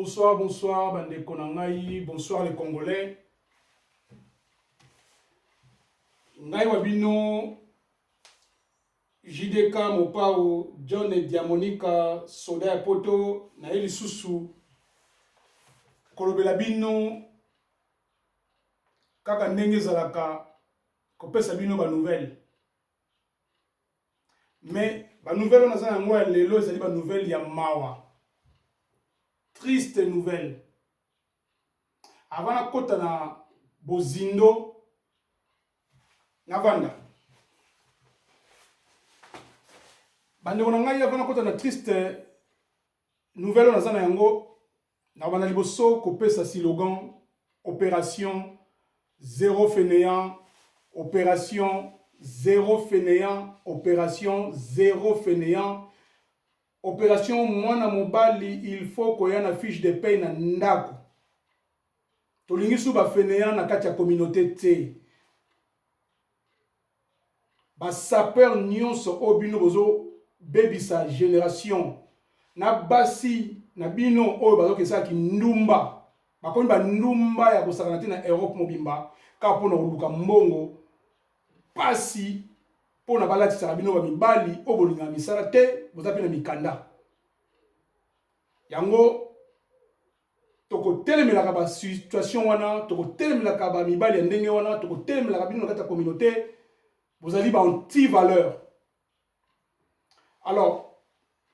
Bonsoir, bonsoir, bandeko na ngai, bonsoir les Congolais. Ngai wa bino JDK Mopao, John Diamonica, soda ya poto, na ye lisusu kolobela bino kaka ndenge ezalaka kopesa bino ba nouvelle. Mais ba nouvelle oyo naza yango ya lelo ezali ba nouvelle ya mawa. Triste nouvelle. Avant nakota na bozindo navanda. Bandeko na ngai avant nakota na triste nouvelle oyo naza na yango nakobanda liboso kopesa slogan opération zéro fainéant opération zéro fainéant opération zéro fainéant opération mwana mobali il faut koya na fiche de paye na ndako tolingi su ba fainéant na kati ya communauté te Ba sapeurs nionso oyo bino bozo bebisa generation na basi na bino oyo bazo kesala kindumba bakomi ba ndumba ya kosakana te na Europe mobimba kaka pona koluka mbongo pasi pona balatisaka bino ba mibali oyo bolingaka misala te boza pe na mikanda yango tokotelemelaka ba situation wana tokotelemelaka ba mibali ya ndenge wana tokotelemelaka bino na kati ya communauté bozali ba anti valeur alors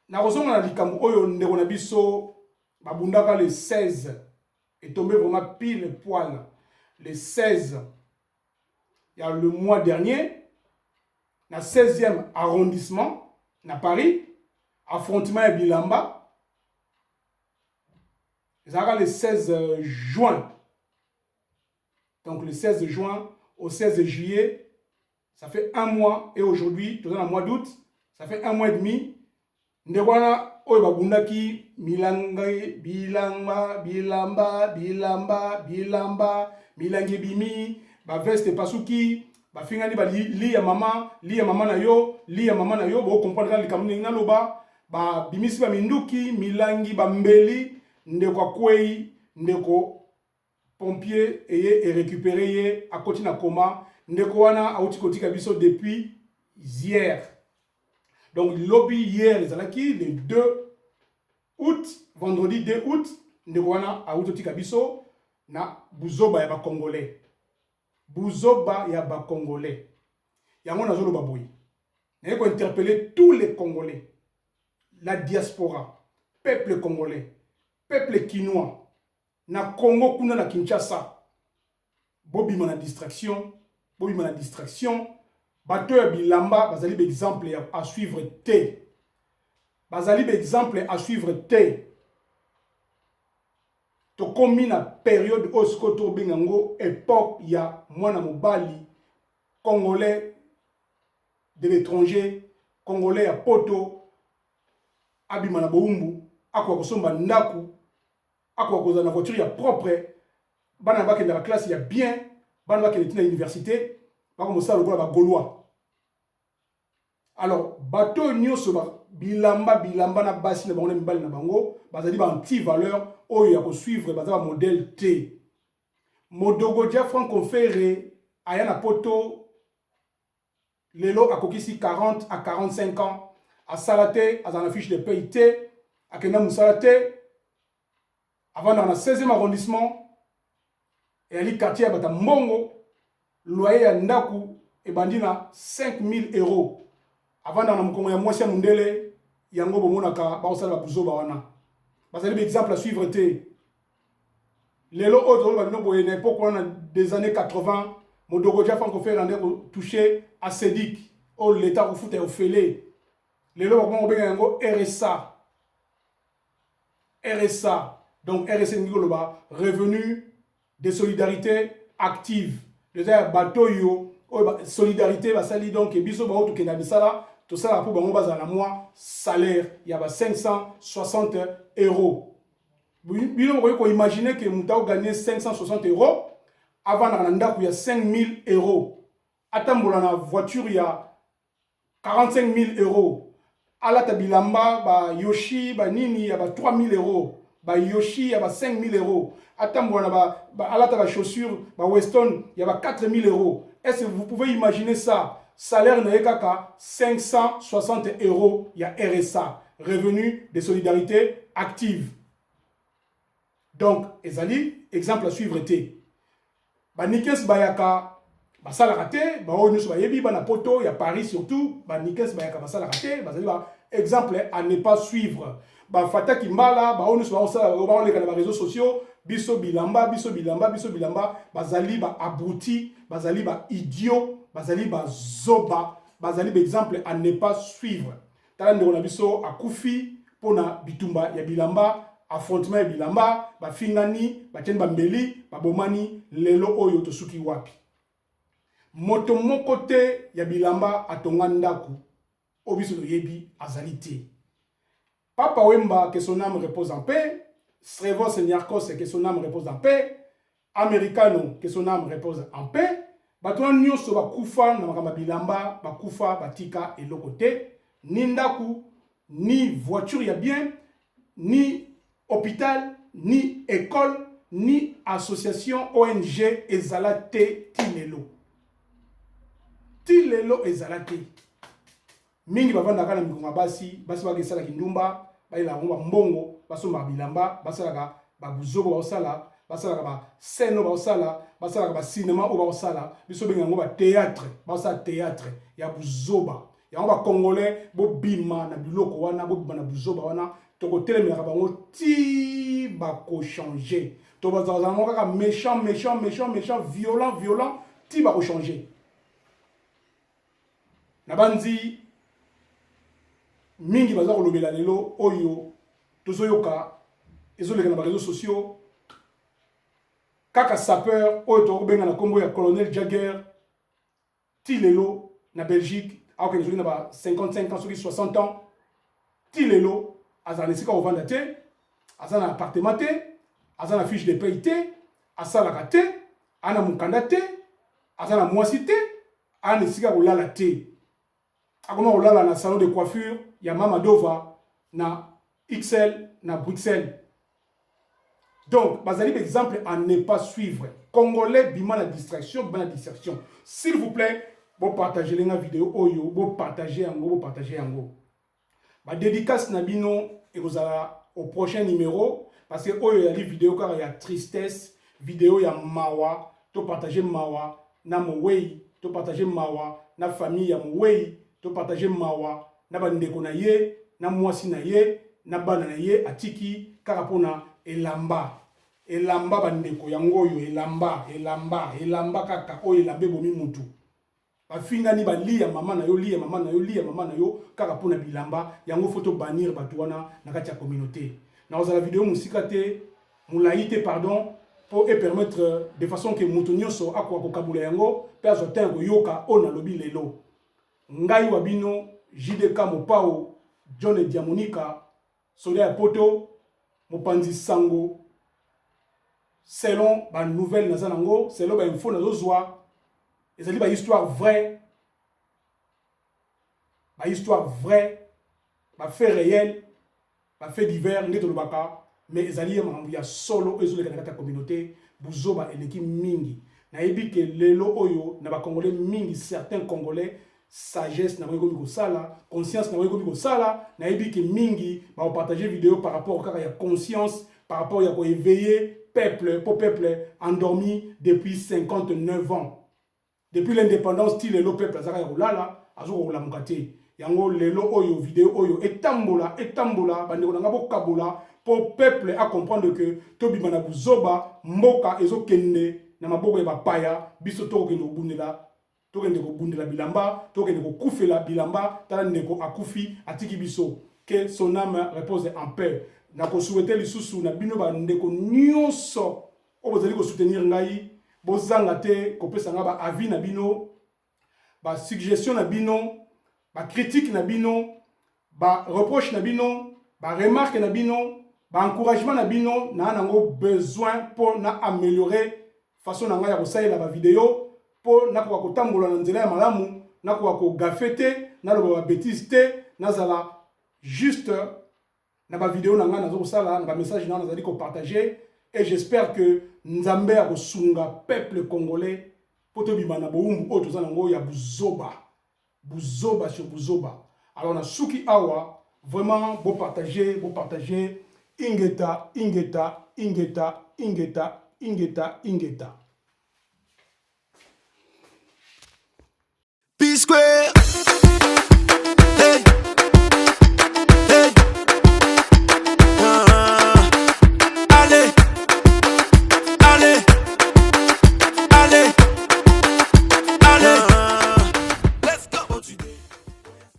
nakozonga na likambo oyo ndeko na biso babundaka le 16 etombe vraiment pile poil le 16 ya le mois dernier na 16e arrondissement na Paris affrontement ya bilamba ezalaka le 16 euh, juin donc le 16 juin au 16 juillet ça fait un mois et aujourd'hui toza na mois d'août ça fait un mois et demi ndeko wana oyo babundaki milanga bilamba bilamba bilamba bilamba milangi ebimi baveste epasuki bafingani bali ya mama li ya mama na yo li ya mama na yo bokomprendre kaka likambo ndenge naloba Ba bimisi ba minduki, milangi, ba mbeli, ndeko akweyi, ndeko pompier eye e recuperer ye akoti na coma, ndeko wana awuti kotika biso depuis hier. Donc lobi hier ezalaki le 2 août, vendredi 2 août, ndeko wana awuti kotika biso na buzoba ya ba congolais. Buzoba ya ba congolais. Yango nazoloba boye. Naye ko interpeller tous les congolais, la diaspora, peuple congolais, peuple kinois, na Congo kuna na Kinshasa. Bobima na distraction, bobima na distraction. Bato ya bilamba bazali ba exemple ya à suivre te. Bazali ba exemple à suivre te. Tokomi na periode oyo sikoyo tobenga yango epoque ya mwana mobali congolais de l'étranger, congolais ya poto abima na bowumbu, akoka kosomba ndaku, akoka kozala na voiture ya propre, bana bakendaka classe ya bien, bana bakende ti na universite, bakomosala lokola ba gaulois. Alors bato oyo nyonso bilamba bilamba na basi na bango na mibali na bango bazali ba anti valeur oyo ya kosuivre baza ba modèle te. Modogo Franco Confere aya na poto lelo akokisi 40 à 45 ans asala te azala na fiche de paye te akenda mosala te avandaka na 16e arrondissement eyali quartier ya bata mbongo loyer ya ndako ebandi na 5000 euros avandaka na mokongo ya mwasi ya mondele yango bomonaka bakosala babuzoba wana bazali ba exemple à suivre te lelo oyo tozoloba bino boye na epoque wana des années 80 modogo ja franco ferre nde kotouche asedik oyo leta akofuta ya ofele lelo bakoma kobenga yango rsa rsa donc rsa elingi koloba revenu de solidarité active eza ya bato oyo oyo solidarité basali donc biso baoyo tokenda misala tosalaka mpo bango bazala na mwa salaire ya ba 560 euros bino bokoki koimagine ke moto akoganye 560 euros avandaka na ndako ya 5000 euros atambola na voiture ya 45000 euros alata bilamba ba yoshi ba nini ya ba 3000 euros. Ba Yoshi ya ba 5000 €, atambola na ba alata ba chaussure ba Weston ya ba 4000 €. Est-ce que vous pouvez imaginer ça? Salaire na ye kaka 560 € ya RSA, revenu de solidarité active. Donc ezali exemple à suivre te. Banikes bayaka basalaka te, baoyo nyonso bayebi bana Poto ya Paris, surtout banikes bayaka basalaka te, bazali ba exemple à ne pas suivre. Bafataki mbala baoyo nyonso baosala, baoleka na baréseaux sociaux, biso bilamba, biso bilamba, biso bilamba, bazali baabruti, bazali baidiot, bazali bazoba, bazali baexemple à ne pas suivre. Tala ndeko na biso akufi mpona bitumba ya bilamba, affrontement ya bilamba, bafingani, batiani bambeli, babomani. Lelo oyo tosuki wapi? Moto moko te ya bilamba atonga ndako oyo biso toyebi azali te. Papa Wemba, que son âme repose en paix. Srevos Niarkos, que son âme repose en paix. Americano, que son âme repose en paix. Bato wana nyonso bakufa na makambo ya bilamba, bakufa batika eloko te, ni ndako, ni voiture ya bien, ni hôpital, ni école, ni association ONG ezala te. Ti lelo, ti lelo ezala te. Mingi bavandaka na mikongo ya basi, basi bakesalaki ndumba, bayelaka bango bambongo, basombaka bilamba, basalaka babuzobo, baosala, basalaka bascène oyo baosala, basalaka bacinéma oyo baosala, biso benga yango bathéâtre, baosala théâtre ya buzoba yango. Bacongolais, bobima na biloko wana, bobima na buzoba wana. Tokotelemelaka bango ti bakochanger. To bazalaka yango kaka méchant, méchant, méchant, méchant, violent, violent, ti bakochanger. Na bandi mingi baza kolobela lelo oyo tozoyoka ezoleka na baréseaux sociaux, kaka sapeur oyo tokobenga na nkombo ya Colonel Jagger. Ti lelo na Belgique, akokende soki na ba 55 ans, soki 60 ans, ti lelo azala na esika kovanda te, aza na appartement te, aza na fiche de paye te, asalaka te, aza na mokanda te, aza na mwasi te, aza na esika kolala te. Akoma kolala na salon de coiffure ya Mama Dova na XL na Bruxelles. Donc bazali baexemple à ne pas suivre. Congolais, bima na distraction, bima na distraction. S'il vous plaît, bopartage nga vidéo oyo, bopartage yango, bopartage yango. Badédicace na bino ekozala au prochain numéro, parce que oyo ezali vidéo kaka ya tristesse, vidéo ya mawa. Topartage mawa na mowei, topartage mawa na famille ya mowei, topartage mawa na bandeko na ye, na mwasi na ye, na bana na ye atiki, kaka mpona elamba. Elamba, bandeko, yango oyo elamba, elamba, elamba kaka oyo, elamba ebomi mutu. Bafingani, balia mama na yo, lia mama na yo, lia mama na yo, kaka mpona bilamba yango. Faut tobannir bato wana na kati ya communauté. Nakozala vidéo mosika te, molai te, pardon, mpo epermettre de façon ke moto nyonso akoka kokabola yango mpe azwa temps ya koyoka oyo nalobi lelo. Ngai wa bino JDK Mopao John Diamonika, soda ya Poto, mopanzi sango. Selon banouvelle naza nango, selon bainfo nazozwa, ezali bahistoire vrai, bahistoire vrai, bafait réel, bafait divers nde tolobaka, mais ezali ye makambo ya solo oyo ezoleka na kati ya communauté. Buzoba eleki mingi. Nayebi ke lelo oyo na bacongolais mingi, certains Congolais, sagesse na bango ekomi kosala, conscience na bango ekomi kosala. Nayebi ke mingi bakopartage vidéo par rapport kaka ya conscience, par rapport ya koéveiller peuple, po peuple endormi depuis 59 ans, depuis l'indépendance ti lelo, peuple azaka ya kolala, azoka kolamuka te. Yango lelo oyo vidéo oyo etambola, etambola, bandeko na nga, bokabola mpo peuple acomprendre ke tobima na buzoba. Mboka ezokende na maboko ya bapaya. Biso tokokende kobundela, tokende kobundela bilamba, tokende kokufela bilamba. Tala ndeko akufi, atiki biso. Que son âme repose en paix. Nakosouhaiter lisusu na bino bandeko nyonso oyo bozali kosoutenir ngai, bozanga te kopesa ngai baavis na bino, basuggestion na bino, bacritique na bino, bareproche na bino, baremarque na bino, baencouragement na bino. Naa nango besoin mpo na améliorer façon na ngai ya kosalela bavidéo, mpo nakoka kotambola na nzela ya malamu, nakoka kogaffer te, naloba babêtises te, nazala juste. Na ba video na ngai nazo kosala, na ba message na nazali ko partager et j'espère que Nzambe akosunga peuple congolais po tobima na bowumbu oyo toza nango ya buzoba. Buzoba sur buzoba. Alors na suki awa vraiment bo partager, bo partager ingeta ingeta ingeta ingeta ingeta ingeta. P-Square.